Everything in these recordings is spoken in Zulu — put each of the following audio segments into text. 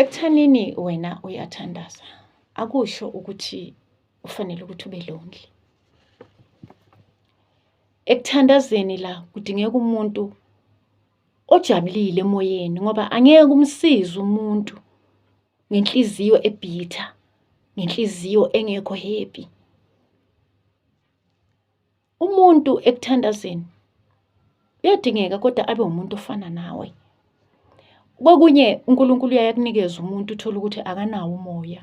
Ekuthanini wena uyathandaza akusho ukuthi ufanele ukuthi ube lonely. Ekuthandazeni la kudingeka umuntu ojabulile emoyeni ngoba angeke umsize umuntu ngenhliziyo ebhitha, ngenhliziyo engekho happy. Umuntu ekuthandazeni uyadingeka kodwa abe umuntu ofana nawe. Kokunye uNkulunkulu uyaye akunikeze umuntu uthole ukuthi akanawo umoya,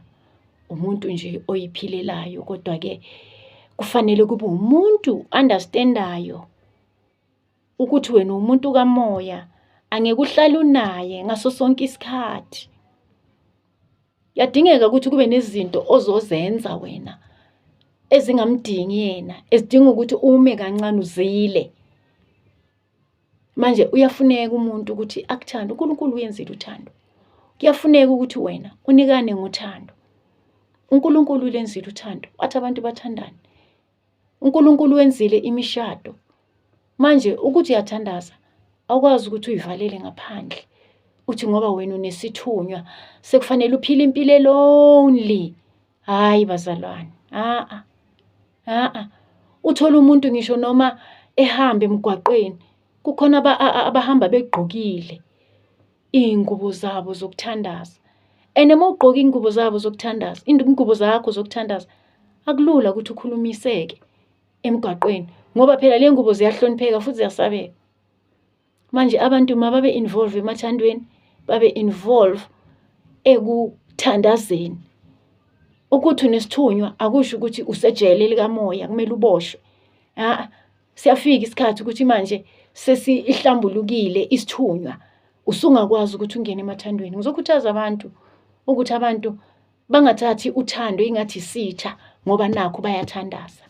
umuntu nje oyiphilelayo kodwa-ke kufanele kube umuntu understand-ayo ukuthi wena uwumuntu kamoya, angeke uhlale unaye ngaso sonke isikhathi. Kuyadingeka ukuthi kube nezinto ozozenza wena ezingamdingi yena, ezidinga ukuthi ume kancane uzile. Manje uyafuneka umuntu ukuthi akuthande, uNkulunkulu uyenzile uthando. Kuyafuneka ukuthi wena unikane ngothando. UNkulunkulu ulenzile uthando, wathi abantu bathandane. UNkulunkulu wenzile imishado. Manje ukuthi uyathandaza awukwazi ukuthi uyivalele ngaphandle uthi ngoba wena unesithunywa sekufanele uphile impilo elonely. Hhayi bazalwane, a-a, a-a. Uthole umuntu ngisho noma ehamba emgwaqeni kukhona abahamba begqokile iy'ngubo zabo zokuthandaza and uma ugqoke iy'ngubo zabo zokuthandaza, iy'ngubo zakho zokuthandaza akulula ukuthi ukhulumiseke emgwaqweni ngoba phela le ngubo ziyahlonipheka futhi ziyasabeka. Manje abantu mababe involve emathandweni, babe involve ekuthandazeni. Ukuthi unesithunywa akusho ukuthi usejele likamoya kumele uboshwe. A-a, siyafika isikhathi ukuthi manje sesihlambulukile isithunywa, usungakwazi ukuthi ungene emathandweni. Ngizokhuthaza abantu ukuthi abantu bangathathi uthando ingathi isitha ngoba nakhu bayathandaza.